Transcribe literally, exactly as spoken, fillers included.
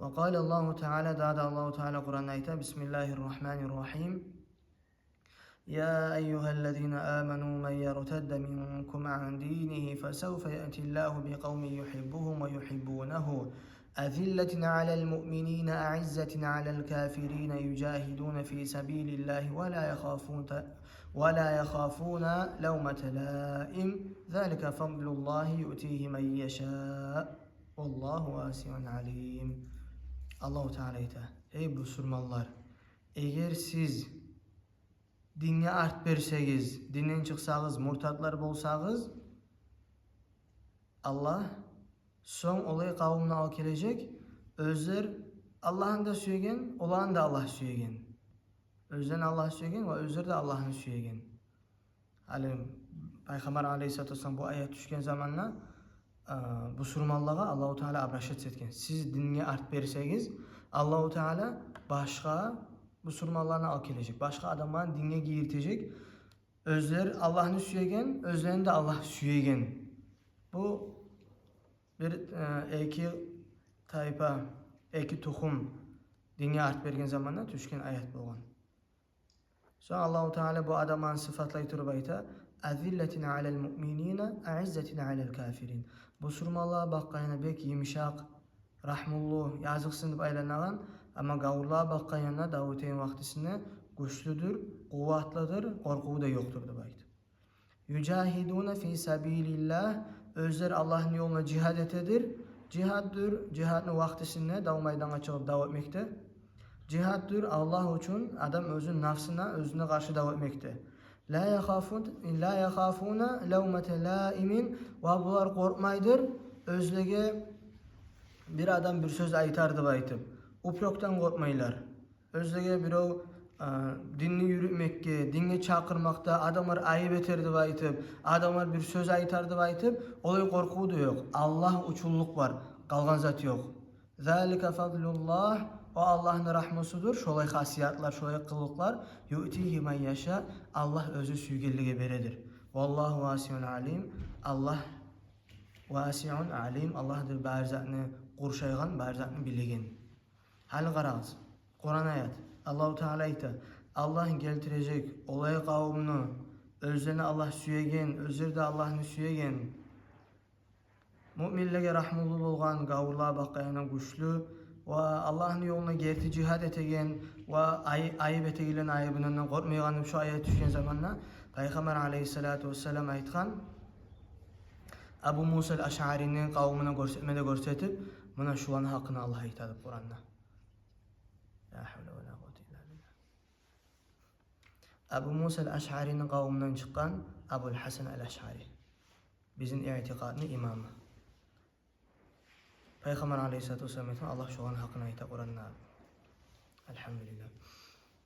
وقال الله تعالى, дагъы да Аллагьу Таала Къуранда айта: بسم الله الرحمن الرحيم. يا أيها الذين آمنوا من يرتد منكم عن دينه فسوف يأتي الله بقوم يحبهم ويحبونه أذلة على المؤمنين أعزة على الكافرين يجاهدون في سبيل الله ولا يخافون ولا يخافون لومة لائم ذلك فضل الله يؤتيه من يشاء والله واسع عليم. Аллагьу Таала айта: «Гьей бусурманлар, эгер сиз динге арт берсегиз, динден чыкъсагъыз, муртатлар болсагъыз, Аллагь сонг олай къавумну алып гележек, оьзлер Аллагьны да сюеген, оланы да Аллагь сюеген. Оьзлени Аллагь сюеген ва оьзлер де Аллагьны сюеген». Гьали Пайхаммар алейгьиссалату вассалам бу аят тюшген заманда, а, бусурманлагъа Аллагьу Таала обращаться этген: «Сиз динге арт берсегиз, Аллагьу Таала башгъа бусурманланы алып гележек, башгъа адамланы динге гиртежек. Оьзлер Аллагьны сюеген, оьзлени де Аллагь сюеген». Бу бир, э, эки тайпа, эки тухум динге арт берген заманда тюшген аят болгъан. Сонг Аллагьу Таала бу адамланы сыфатлай туруп айта: «أذلة على المؤمنين أعزة على الكافرين». Бусурманлагъа бакъгъанда бек йымышакъ, рагьмулу, языкъсынып айланагъан, амма гавурлагъа бакъгъанда, дав этеген вакътисинде гючлюдюр, къуватлыдыр, къоркъуву да ёкъдур деп айтып. «يجاهدون في سبيل الله», оьзлер Аллагьны ёлунда жигьад этедир. Жигьаддыр, жигьадны вакътисинде дав майдангъа чыгъып дав этмекде. Жигьаддыр Аллагь учун адам оьзюн напсына, оьзюне къаршы дав этмекде. «لا يخافون، لا يخافون لومة لائم», ва булар къоркъмайдыр оьзлеге бир адам бир сёз айтар деп айтып, упрёкдан къоркъмайлар. Оьзлеге бирев, а, динни юрютмекге, динге чакъырмакъда адамлар айып этер деп айтып, адамлар бир сёз айтар деп айтып, олай къоркъув да ёкъ. Аллагь учунлукъ бар, къалгъан зат ёкъ. «ذلك فضل الله», о Аллагьны рагьмусудур шолай хасиятлар, шолай къылыкълар. «يؤتيه من يشاء», Аллагь оьзю сюйгенлеге бередир. «والله واسع عليم», Аллагь «واسع عليم», Аллагьдыр бары затны къуршайгъан, бары затны билеген. Гьали къарагъыз, Къуран аят. Аллагьу Таала айта: Аллагь гелтирежек олай къавумну, оьзлени Аллагь сюеген, оьзлер де Аллагьны сюеген, муъминлеге рагьмулу болгъан, гавурлагъа бакъгъанда гючлю ва Аллагьны ёлунда герти жигьад этеген ва ай-, айып этегенлени айыбындан къоркъмайгъан деп шу аят тюшген заманда Пайхаммар алейгьиссалату вассалам айтгъан, Абу Муса аль-Ашъарини къавумуна гёрсетме де гёрсетип, муна шуланы гьакъында Аллагь айта деп Къуранда. Ла гьавла ва ла къуввата илла биллагь. Абу Муса аль-Ашъарини къавумундан чыкъгъан Абул Гьасан аль-Ашъари, бизин иътикъадны имамы. Пайхаммар алейгьиссалату вассалам айтгъан, Аллагь шоланы гьакъында айта Къуранда. Альгьамдулиллагь.